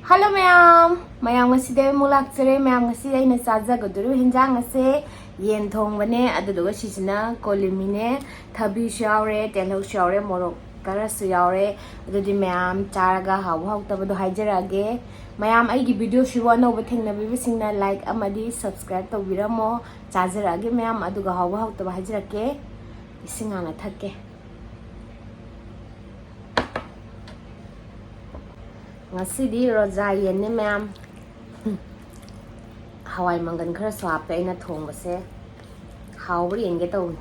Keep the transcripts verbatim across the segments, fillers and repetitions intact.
Hello ꯃꯌꯥꯝ, ꯃꯌꯥꯝ ꯉꯁꯤꯗꯤ ꯑꯩ ꯑꯃꯨꯛ ꯂꯥꯛꯆꯔꯦ꯫ ꯃꯌꯥꯝ ꯉꯁꯤꯗꯤ ꯑꯩꯅ ꯆꯥꯖꯒꯗꯧꯔꯤꯕ ꯍꯤꯟꯖꯥꯡ ꯑꯁꯦ ꯌꯦꯟ ꯊꯣꯡꯕꯅꯦ, ꯑꯗꯨꯗꯨꯒ ꯁꯤꯁꯤꯅ ꯀꯣꯂꯤꯃꯤꯅꯦ, ꯊꯕꯤꯁꯨ ꯌꯥꯎꯔꯦ, ꯇꯦꯜꯍꯧꯁꯨ ꯌꯥꯎꯔꯦ, ꯃꯣꯔꯣꯛ ꯈꯔꯁꯨ ꯌꯥꯎꯔꯦ꯫ ꯑꯗꯨꯗꯤ ꯃꯌꯥꯝ ꯆꯥꯔꯒ ꯍꯥꯎꯕ ꯍꯥꯎꯇꯕꯗꯣ ꯍꯥꯏꯖꯔꯛꯑꯒꯦ꯫ ꯃꯌꯥꯝ ꯑꯩꯒꯤ ꯚꯤꯗꯤꯑꯣꯁꯤꯕꯨ ꯑꯅꯧꯕ ꯊꯦꯡꯅꯕꯤꯕꯁꯤꯡꯅ like ꯑꯃꯗꯤ subscribe ꯇꯧꯕꯤꯔꯝꯃꯣ꯫ ꯆꯥꯖꯔꯛꯑꯒꯦ ꯃꯌꯥꯝ, ꯑꯗꯨꯒ ꯍꯥꯎꯕ ꯍꯥꯎꯇꯕ ꯍꯥꯏꯖꯔꯛꯀꯦ꯫ ꯏꯁꯤꯡ ꯍꯥꯟꯅ ꯊꯛꯀꯦ꯫ ꯉꯁꯤꯗꯤ ꯔꯣꯖꯥ ꯌꯦꯟꯅꯤ ꯃꯌꯥꯝ꯫ ꯍꯋꯥꯏ ꯃꯪꯒꯟ ꯈꯔꯁꯨ ꯍꯥꯞꯄꯦ ꯑꯩꯅ ꯊꯣꯡꯕꯁꯦ꯫ ꯍꯥꯎꯕ꯭ꯔꯥ ꯌꯦꯡꯒꯦ ꯇꯧꯕꯅꯤ꯫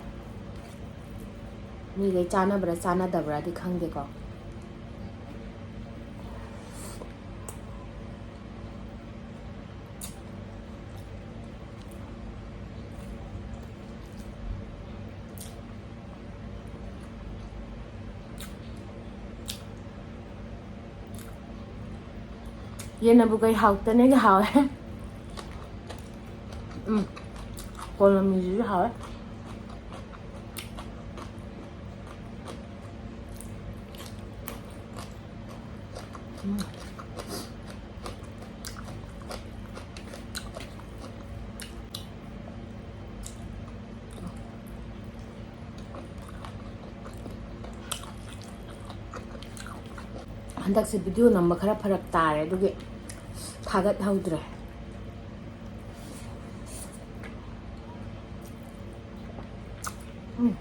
ꯃꯤꯈꯩ ꯆꯥꯅꯕ꯭ꯔꯥ ꯆꯥꯅꯗꯕ꯭ꯔꯥꯗꯤ ꯈꯪꯗꯦꯀꯣ꯫ ꯌꯦꯟꯅꯕꯨ ꯀꯩ ꯍꯥꯎꯇꯅꯦꯒꯦ, ꯍꯥꯎꯋꯦ꯫ ꯎꯝ, ꯀꯣꯂꯝꯃꯤꯁꯤꯁꯨ ꯍꯥꯎꯋꯦ꯫ ꯎꯝ꯫ ꯍꯟꯗꯛꯁꯦ ꯚꯤꯗꯤꯑꯣ ꯅꯝꯕ ꯈꯔ ꯐꯔꯛ ꯇꯥꯔꯦ, ꯑꯗꯨꯒꯤ ꯊꯥꯒꯠꯍꯧꯗ꯭ꯔꯦ꯫ ꯎꯝ꯫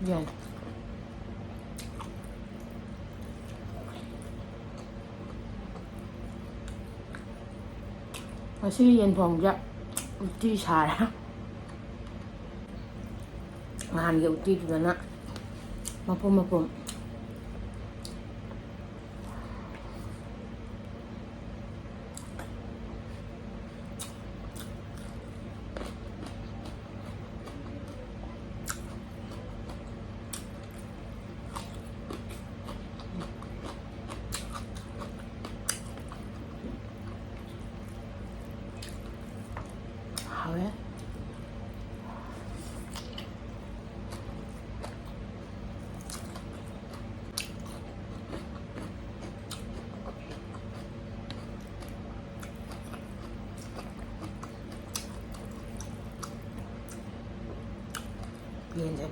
ꯌꯥꯏ꯫ ꯉꯁꯤ ꯌꯦꯟ ꯊꯣꯡꯕꯁꯦ ꯎꯇꯤ ꯁꯥꯔꯦ꯫ ꯅꯍꯥꯟꯒꯤ ꯎꯇꯤꯗꯨꯗꯅ ꯃꯄꯨꯝ ꯃꯄꯨꯝ꯫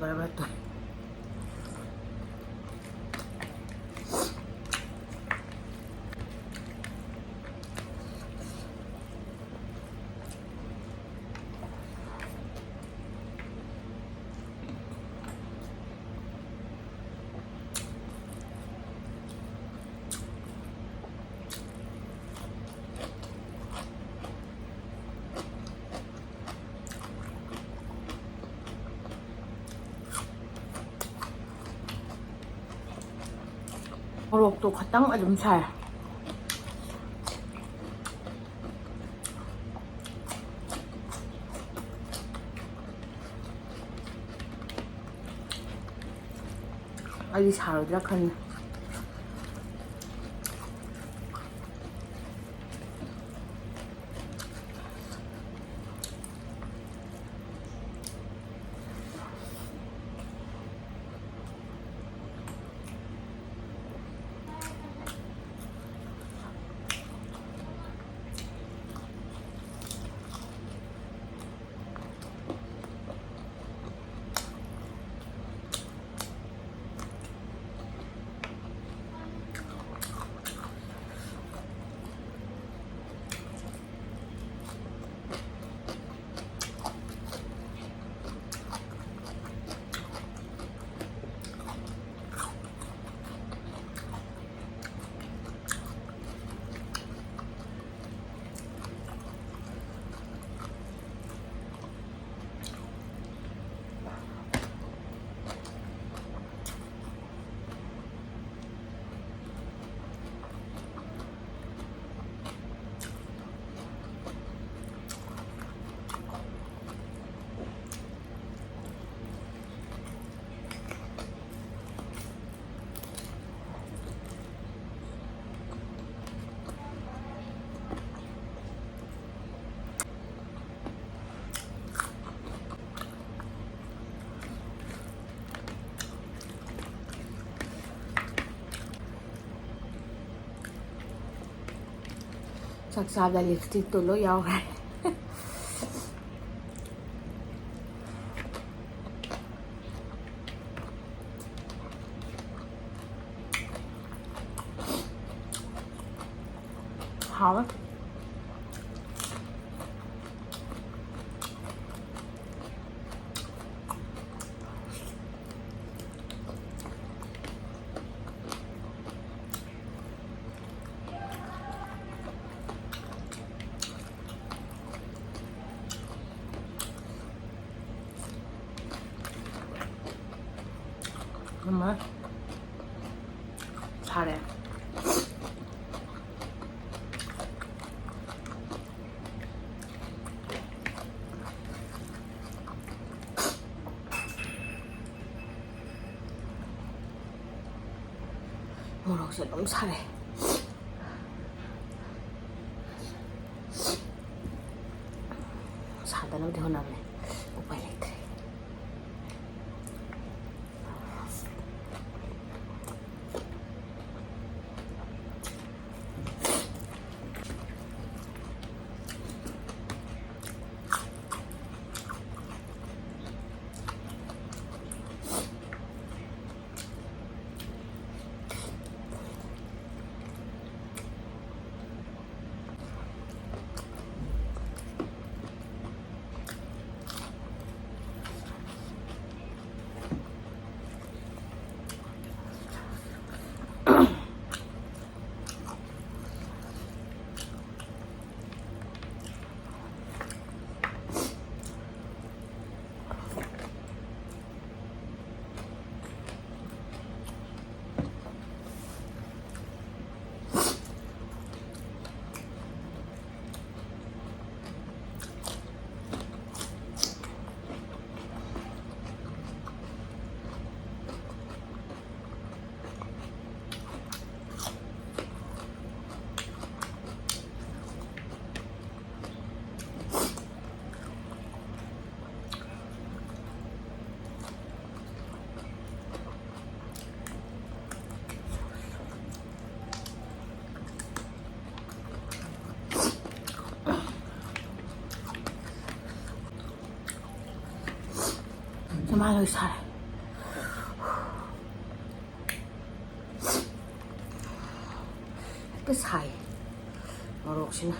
ꯕꯔ ꯕꯔ ꯇꯣꯛꯑꯦ꯫ ꯃꯣꯔꯣꯛꯇꯣ ꯈꯇꯪ ꯑꯗꯨꯝ ꯁꯥꯏ꯫ ꯑꯩꯗꯤ ꯁꯥꯔꯣꯏꯗ꯭ꯔꯥ ꯈꯟꯂꯤ꯫ ꯆꯥꯛ ꯆꯥꯕꯗ ꯂꯤꯞꯁꯇꯤꯛꯇꯣ ꯂꯣꯏ ꯌꯥꯎꯈ꯭ꯔꯦ꯫ ꯍꯥꯎꯋꯦ꯫ ꯑꯃ ꯁꯥꯔꯦ꯫ ꯃꯣꯔꯣꯛꯁꯦ ꯑꯗꯨꯝ ꯁꯥꯔꯦ꯫ ꯁꯥꯗꯅꯕꯗꯤ ꯍꯣꯠꯅꯕꯅꯦ, ꯎꯄꯥꯏ ꯂꯩꯇ꯭ꯔꯦ꯫ ꯏꯃꯥ ꯂꯣꯏ ꯁꯥꯔꯦ꯫ ꯍꯦꯛꯇ ꯁꯥꯏ꯫ ꯃꯣꯔꯣꯛꯁꯤꯅ꯫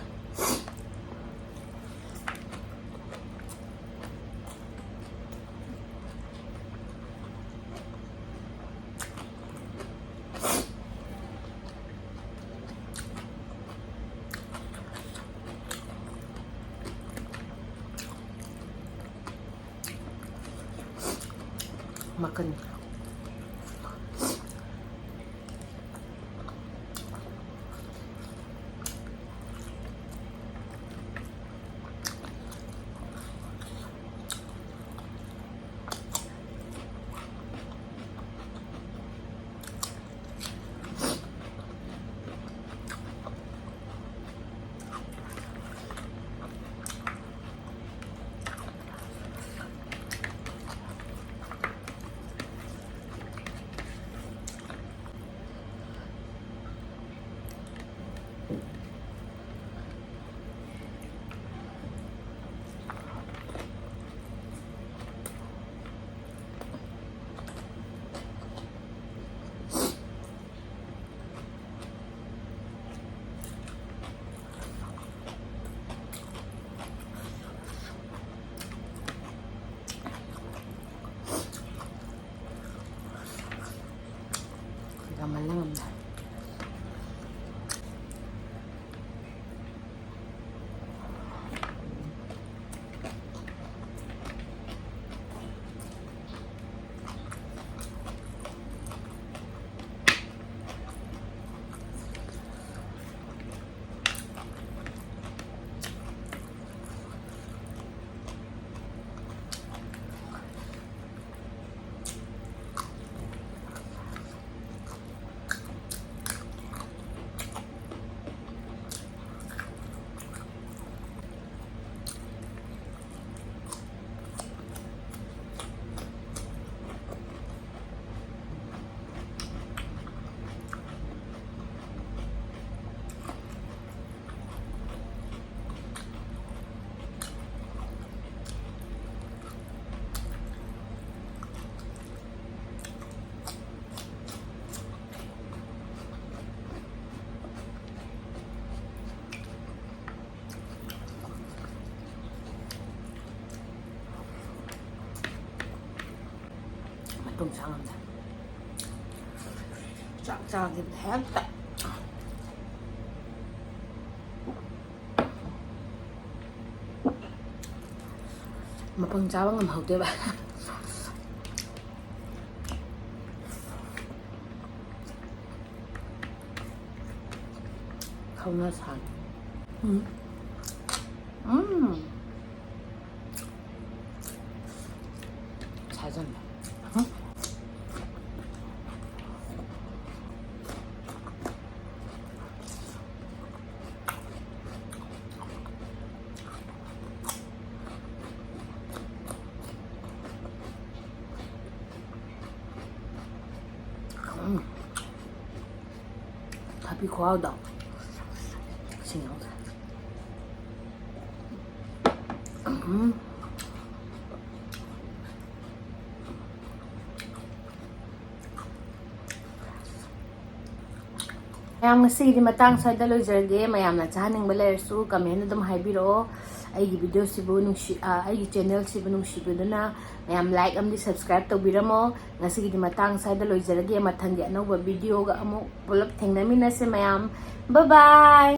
ꯃꯀꯟ꯫ ꯁꯥ ꯉꯝꯗꯦ꯫ ꯆꯥꯛ ꯆꯥꯈꯤꯕꯗ ꯍꯦꯛꯇ ꯃꯄꯪ ꯆꯥꯕ ꯉꯝꯍꯧꯗꯦꯕ꯫ ꯈꯧꯅ ꯁꯥꯅꯤ꯫ ꯎꯝ꯫ ꯎꯝ꯫ ꯁꯥꯖꯟꯕ꯫ ꯎꯝ꯫ ꯎꯝ꯫ ꯊꯕꯤ ꯈꯨꯍꯥꯎꯗꯣ꯫ ꯁꯤꯡ ꯌꯥꯎꯗ꯭ꯔꯦ꯫ ꯎꯝ꯫ ꯃꯌꯥꯝ, ꯉꯁꯤꯒꯤꯗꯤ ꯃꯇꯥꯡ ꯁ꯭ꯋꯥꯏꯗ ꯂꯣꯏꯖꯔꯒꯦ꯫ ꯃꯌꯥꯝꯅ ꯆꯥꯍꯟꯅꯤꯡꯕ ꯂꯩꯔꯁꯨ comment ꯑꯗꯨꯝ ꯍꯥꯏꯕꯤꯔꯛꯑꯣ꯫ ꯑꯩꯒꯤ videoꯁꯤꯕꯨ ꯅꯨꯡꯁꯤ-, ꯑ, ꯑꯩꯒꯤ channelꯁꯤꯕꯨ ꯅꯨꯡꯁꯤꯕꯤꯗꯨꯅ ꯃꯌꯥꯝ like ꯑꯃꯗꯤ subscribe ꯇꯧꯕꯤꯔꯝꯃꯣ꯫ ꯉꯁꯤꯒꯤꯗꯤ ꯃꯇꯥꯡ ꯁ꯭ꯋꯥꯏꯗ ꯂꯣꯏꯖꯔꯒꯦ꯫ ꯃꯊꯪꯒꯤ ꯑꯅꯧꯕ videoꯒ ꯑꯃꯨꯛ ꯄꯨꯂꯞ ꯊꯦꯡꯅꯃꯤꯟꯅꯁꯦ ꯃꯌꯥꯝ꯫ Bye bye꯫